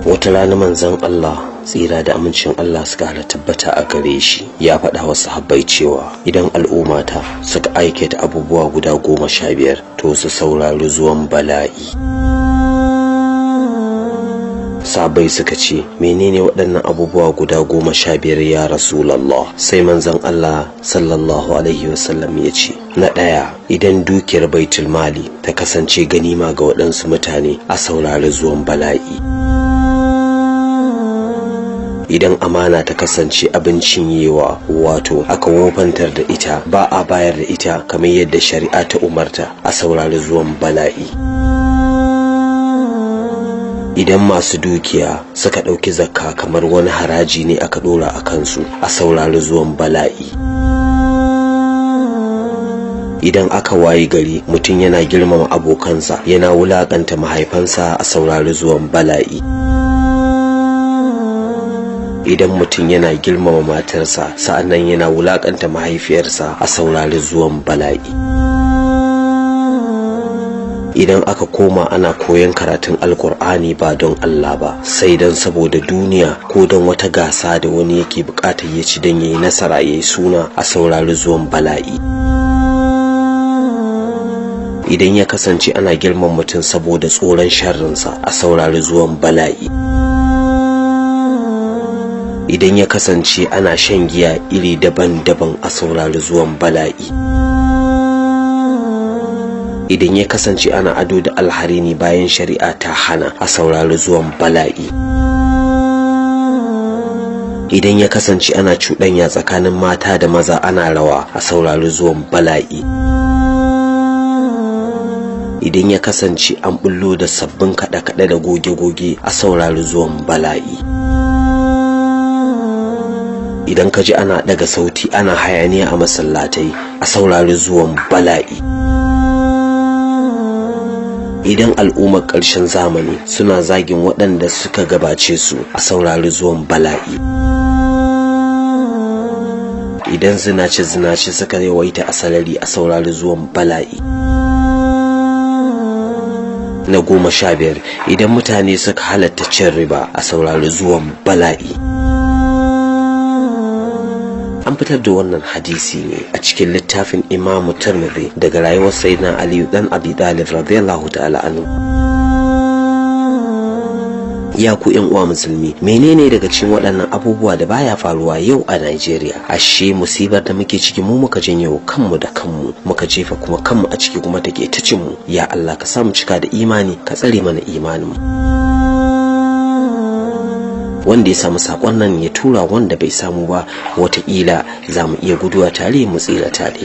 Wata rana manzon Allah, tsira da amincin Allah suka hana tabbata a gare shi, ya faɗa wa sahabbai cewa idan al'ummata suka aikata abubuwa guda 15, to su saurari zuwan bala'i. Sahabbai suka ce, "Menene waɗannan abubuwa guda 15, ya Rasulallah?" Sai manzon Allah sallallahu alaihi wasallam ya ce, "Na ɗaya, idan dukiyar baitul mali ta kasance ganima ga waɗansu mutane, a saurari zuwan bala'i. Idan amana ta kasance abin cinyewa, wato aka wofantar da ita, ba a bayar da ita kamar yadda shari'a ta umarta, a saurari zuwan bala'i. Idan masu dukiya suka ɗauki zakka kamar wani haraji ne aka ɗora a kansu, a saurari zuwan bala'i. Idan aka wayi gari mutum yana girmama abokansa, yana wulaƙanta mahaifansa, a saurari zuwan bala'i. Idan mutum yana girmama matarsa, sa'annan yana wulaƙanta mahaifiyarsa, a saurari zuwan bala'i. Idan aka koma ana koyon karatun Alkur'ani ba don Allah ba, sai don saboda duniya ko don wata gasa da wani yake bukatar ya ci don yayi nasara, yayi suna, a saurari zuwan bala'i. Idan ya kasance ana girman mutum saboda tsoron sharrinsa, a saurari zuwan bala'i. Idan ya kasance ana shan giya iri daban-daban, a saurari zuwan bala'i. Idan ya kasance ana ado da alharini bayan shari'a ta hana, a saurari zuwan bala'i. Idan ya kasance ana cuɗanya tsakanin mata da maza, ana rawa, a saurari zuwan bala'i. Idan ya kasance an bullo da sabbin kaɗe-kaɗe da goge-goge, a saurari zuwan bala'i. Idan ka ji ana ɗaga sauti, ana hayaniya a masallatai, a saurari zuwan bala'i. Idan al'ummar ƙarshen zamani suna zagin waɗanda suka gabace su, a saurari zuwan bala'i. Idan zinace-zinace suka yawaita a sarari, a saurari zuwan bala'i. Na 15, idan mutane suka halatta cin riba, a saurari zuwan bala'i. An fitar da wannan hadisi ne a cikin littafin Imamu Tirmidhi daga rayuwar Sayyidina Aliyu dan Abi Talib radiyallahu ta'ala anhu. Ya ku yan uwa musulmi, menene daga cikin waɗannan abubuwa da baya faruwa yau a Najeriya? Ashe musibar da muke ciki, mu muka janyo kanmu da kanmu, muka jefa kuma kanmu a ciki, kuma take ta cin mu. Ya Allah, ka samu cika da imani, ka tsare mana imanin mu. Wanda ya samu sakon nan ya tura wanda bai samu ba, watakila za mu iya guduwa tare mu tsira tare.